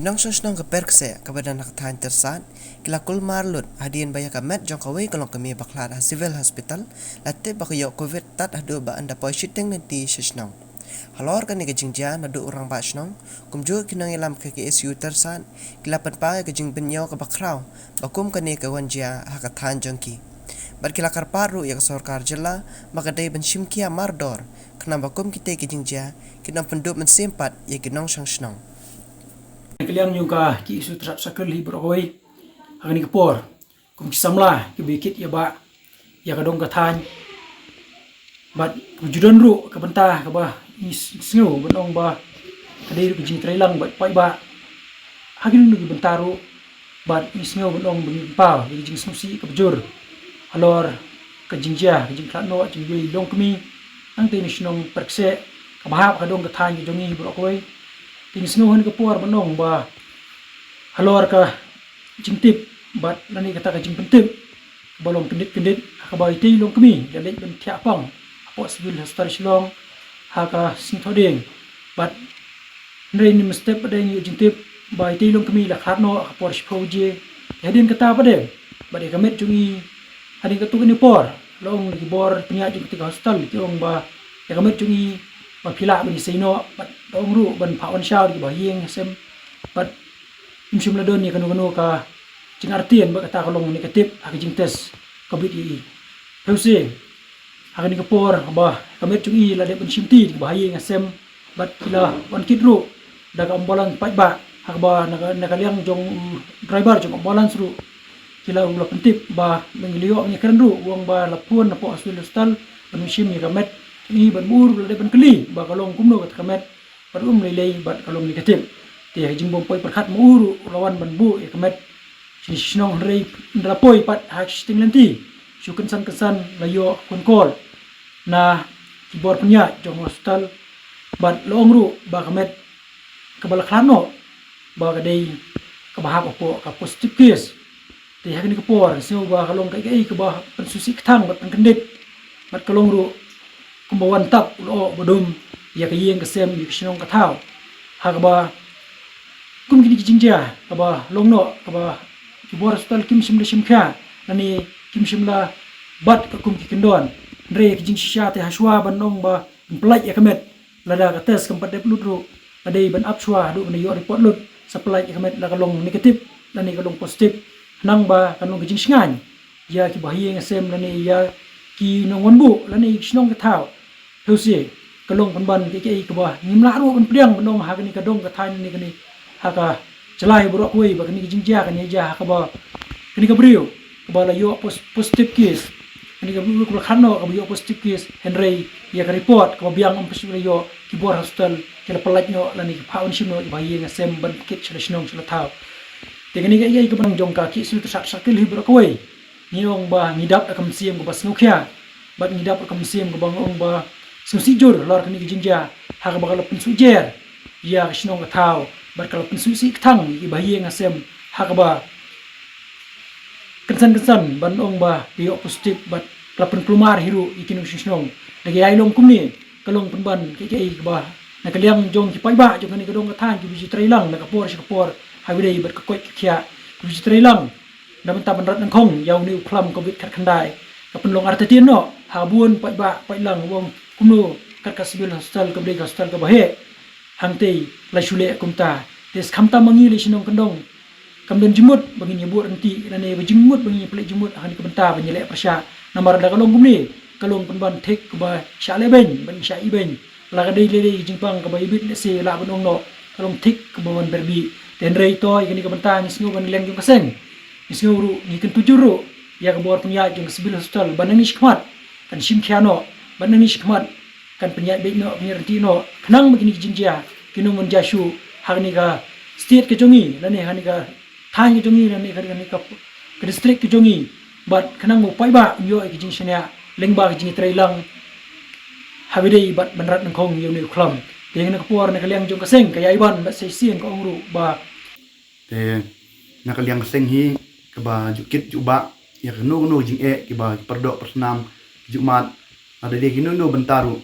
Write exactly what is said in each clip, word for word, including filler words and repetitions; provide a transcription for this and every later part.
Nongshong shnong ka Pyrkhiang kaba don ha ka thaiñ Tyrsad ki la kulmar lut hadien ba ïa ka met jong kawei ka longkmie ba khlad ha Civil Hospital la tip ba ka ïoh covid tad haduh ba ynda poi shiteng lynti sha shnong. Halor kane ka jingjia naduh u rangbah shnong kumjuh ki nongïalam ka K S U Tyrsad ki la pynpaw ïa ka jingbynñiaw kaba khraw ba kum kane ka wan jia ha ka thaiñ jong ki. Bad ki la kyrpad ruh ïa ka sorkar jylla ba ka dei ban shim khia mardor khnang ba kum kitei ki jingjia kin ym pynduh mynsiem pat ïa ki nongshong shnong. Ka liang jong ka K S U Tyrsad Circle hi baroh kawei ha kane ka por kum ki samla kiba ïa kit ïa bah ïa ka dong ka thaiñ. Bad ju don ruh ka bynta kaba ngi sngew ban ong ba ka dei ruh ka jingtreilang bad paidbah ha kino kino ki bynta ruh. Bad ngi sngew ban ong ba ngi pynpaw ïa ka jingsngewsih kaba jur halor ka jingjia ka jingkhlad noh jong iwei i longkmie nangtei na shnong Pyrkhiang kaba hap ha ka dong ka thaiñ ka jong ngi baroh kawei. Te ngi sngew ha kane ka por ban ong ba halor ka jingtip bad lane kata ka jingpyntip kaba long kyndit kyndit ha kaba itei i longkmie i la leit ban thiah pang hapoh Civil Hospital Shillong ha ka sngi Thohdieng. Bad hynrei mynstep pat de ngi ïoh jingtip ba itei i longkmie i la khlad noh ha ka por shiphew baje. Te hadien kata pat de bad ïa ka met jong ngi hadien katto katne por la ong na ki bor pynïaid jong katei ka hospital ki ong ba ïa ka met jong ngi ba phi lah ban ïasei noh bad la ong ruh ban phah wan shaw da ki bahaïing hasem. Bad ym shym la don ïa kano kano ka jingartatien bad kata ka long negative ha ka jingtest covid ïa i. Phi ïohi ha kane ka por ba ka met jong i la dep ban shimti da ki bahaïing hasem bad ki la wan kit ruh da ka ambulance paidbah ha kaba na ka, na ka liang jong u driver jong ambulance ruh ki la, u la pyntip ba ngi la ïoh ngi kren ruh u ong ba la phone na poh Civil Hospital ban shim ïa ka met jong i bad mur la dep ban kylli ba ka long kumno kata ka met bad um lei lei bad ka long negative. Te ha ka jingbym poi pyrkhat ma u ruh u la wan ban buh ïa ka met sha shnong hynrei ynda la poi pat ha ka shiteng lynti shu kynsan kynsan la ïoh phone call na ki bor pynïaid jong hospital bad la ong ruh ba ka met kaba la khlad noh ba ka dei kaba hap hapoh ka positive case. Te ha kane ka por sngew ba ka long kaei kaei kaba pynsngewsih kthang bad pynkyndit bad ka long ruh kumba wan tap u lyoh ba dum ïa ka ïing ka sem ïa ka shnong ka thaw ha kaba kum kine ki jingjia kaba long noh kaba ki bor hospital kim shym da shim khia lane kim shym la bat ka kum ki kyndon. Hynrei ka jingshisha te ha shuwa ban ong ba ban pyllait ïa ka met lada ka test kam pat dep lut ruh ka dei ban ap shuwa haduh ban ïoh report lut sa pyllait ïa ka met la ka long negative lane ka long positive. Khnang ba kan long ka jingshngaiñ ïa ki bahaïing hasem lane ïa ki nongwan buh lane ïa ki shnong ki thaw. Phi ïohi ka long pynban kaei kaei kaba ngim lah ruh ban pdiang ban ong ha kane ka dong ka thaiñ lane kane ha ka jylla hi baroh kawei ba kane ka jingjia kane ka jia ha kaba kane ka briew kaba la ïoh pos-, positive case. Kane ka briew kaba la khlad noh kaba ïoh positive case hynrei ïa ka report kaba biang ym pat shu la ïoh ki bor hospital ki la pyllait noh lane ki phah wan shim noh ki bahaïing hasem ban kit sha la shnong sha la thaw. Te kane kaei kaei kaba nang jong ka K S U Tyrsad Circle hi baroh kawei. Ngi ong ba ngi dap da ka mynsiem kaba sngewkhia bad ngi dap da ka mynsiem kaba nga ong ba sngewsih jur halor kane ka jingjia ha kaba ka la pynsuh jer ïa ka shnong ka thaw bad ka la pynsuh sih kthang ïa ki bahaïing hasem ha kaba kynsan kynsan ban ong ba ka ïoh positive bad ka la pynkulmar hi ruh ïa ki nongshong shnong. Da ka ïai long kumne ka long pynban kaei kaei kaba na ka liang jong ki paidbah jong kane ka dong ka thaiñ kiba ju trei lang na ka por sha ka por ha kaba ïadei bad ka koit ka khiah kiba ju trei lang na bynta ban rat nyngkhong ïa une u khlam covid khatkhyndai. Ka pynlong artatien noh ha bun paidbah paidlang u ong kumno kat ka Civil Hospital kaba dei ka hospital kaba heh hangtei la shu leh kumta. Te khamtam ma ngi la shnong kyndong kam don jingmut ba ngin ïa buh ryntih lane ba jingmut ba ngin ïa pynleit jingmut ha kane ka bynta ban ïaleh pyrshah. Namar da ka long kumne ka long pynban thik kaba shah leh beiñ ban shah ibeiñ. La ka dei lei lei jingpang kaba ibit lehse lah ban ong noh ka long thik kaba wan berbih. Te hynrei to ïa kane ka bynta ngi sngew ban liang jong ka seng ngi sngew ruh ngi kyntu jur ruh ïa ka bor pynïaid jong ka Civil Hospital ba nangne shakhmat kan shim khia noh ba nangne shakhmat kan pynïaid beit noh pynïaid ryntih noh khnang ba kine ki jingjia ki nong wan jia shuh ha kane ka state ka jong ngi lane ha kane ka thaiñ ka jong ngi lane ha kane ka, ka district ka jong ngi bad khnang ba u paidbah un ïoh ïa ki jingshaniah lyngba ki jingtrei lang ha kaba ïadei bad ban rat nyngkhong ïa une u khlam. Te ha kane ka por na ka liang jong ka seng ka ïai ban bad sa shisien ka ong ruh ba te na ka liang ka seng hi kaba ju kit ju bah ïa kano kano jingeh kiba ki pyrdoh pyrsnam ki ju mad lada dei kino kino bynta ruh.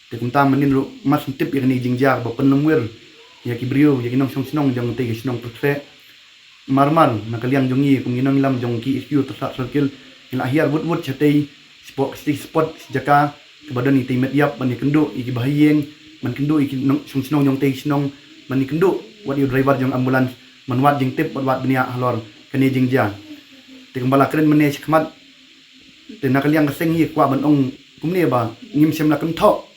Te kumta mynnin ruh mar shen tip ïa kane ka jingjia kaba pynlumwir ïa ki briew, ïa ki nongshong shnong jong tei ki shnong Pyrtheh. Mar mar na ka liang jong ngi kum ki nongïalam jong ki S P U Tyrsad Circle, ngi la hiar wut wut shatei, spot, spot jaka kaba don ïa tei met ïap, ban ïa kynduh ïa ki bahaïing, ban kynduh ïa ki nongshong shnong jong tei shnong, ban ïa kynduh wat ïa u driver jong ambulance, ban wad jingtip, wat wad bniah halor kane jingjia. Te kumba la kren mynne shakhmat, te na ka liang ka seng hi kwah ban ong kumne ba ngim shym la kynthoh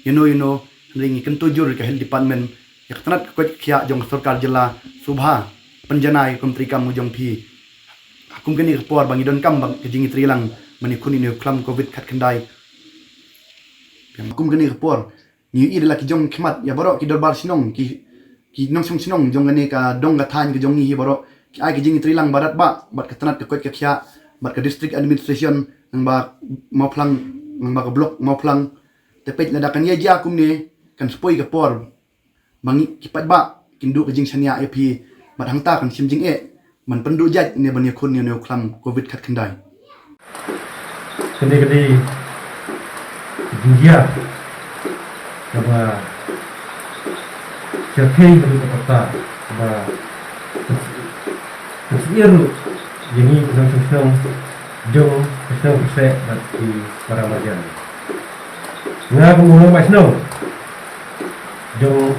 ïano ïano, hynrei ngi kyntu jur ïa ka health department ïa ka tnat ka koit ka khiah jong ka sorkar jylla, sngewbha pynjanai kum treikam jong phi. Kum kane ka por ba ngi donkam ba ka jingïatreilang ban ïakhun ïa une u khlam covid khatkhyndai. Kum kane ka por ngi ïohi da la ki jong khmat ïa baroh ki dorbar shnong, ki ki nongshong shnong jong kane ka dong ka thaiñ ka jong ngi hi baroh ki ai ka jingïatreilang ba radbah bad ka tnat ka koit ka khiah bad ka district administration nangba Mawphlang, nangba ka block Mawphlang. Te peit lada kan ïa jia kumne kan spoi ka por ba ngi ki paidbah kin duh ka jingshaniah ïa phi bad hangta kan shim jingeh ban pynduh jait ne ban ïakhun ïa une u khlam covid khatkhyndai. Kane ka dei ka jingjia kaba shyrkhei haduh katta, kaba pynsyier ruh ïa ngi ki nongshong shnong jong ka shnong Pyrtheh bad ki para marjan. Nga kum u rangbah shnong jong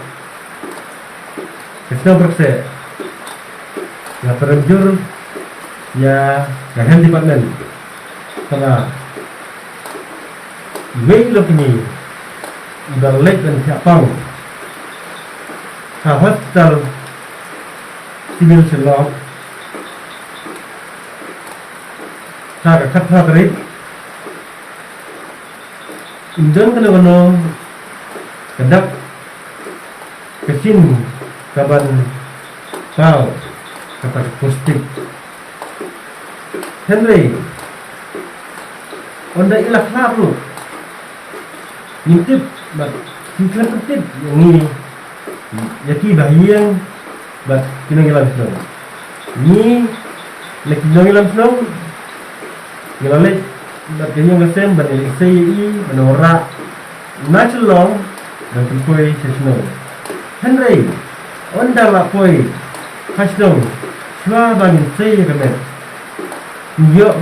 ka shnong Pyrtheh, nga pynrem jur ïa ka health department ba iwei i lok i ngi i ba leit ban thiah pang ha hospital civil Shillong ha ka khatphra tarik. Im don kano kano ka dak ka shin kaban paw kata ka positive. Hynrei ynda i la khlad ruh ngim tip bad ki khlem tip ïa ngi, ïa ki bahaïing bad ki nongïalam shnong. Ngi la ki nongïalam shnong ngi la leit bad ka ïing ka sem ban ïalehsei ïa i ban wanrah na Shillong ban pynpoi sha shnong. Hynrei ynda la poi ha shnong shuwa ba ngin sei ïa ka met, ngi ïoh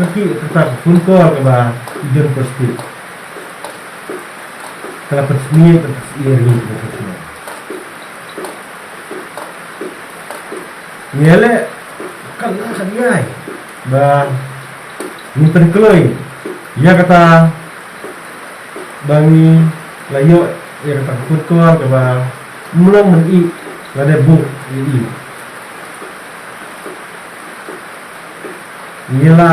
kata ka phone call kaba i don positive. Ka la pynsmit ka pynsyier ïa ngi. Ngi leh katno ka dei ba ngin pynkloi ïa kata ba ngi la ïoh ïa kata ka phone call kaba mlong mynta lane buh ïa i. Ngi la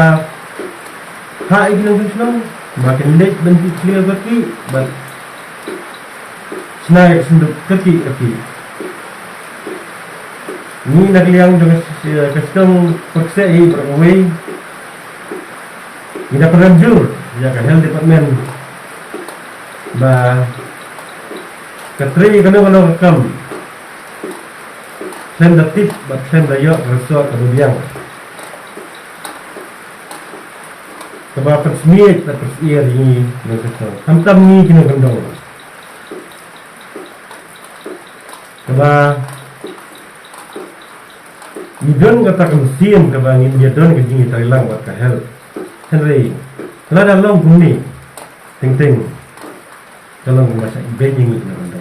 ha i ki nongshong shnong ba kin leit ban ïoh kyrkieh bad shna ïa ka synduk kyrkieh. Ngi na ka liang jong ka shnong Pyrtheh hi baroh kawei ngi da pynrem jur ïa ka health department ba ka trei kano kano ka kam khlem da tip bad khlem da ïoh ka result kaba biang kaba pynsmit bad pynsyier ïa ngi. Khamtam ngi ki nongkyndong kaba ngi don kata ka mynsiem kaba ngin ïa don ka jingïatreilang bad ka health. Hynrei lada long kumne teng teng ka long kumba shah ibeiñ ïa ngi ki nongkyndong.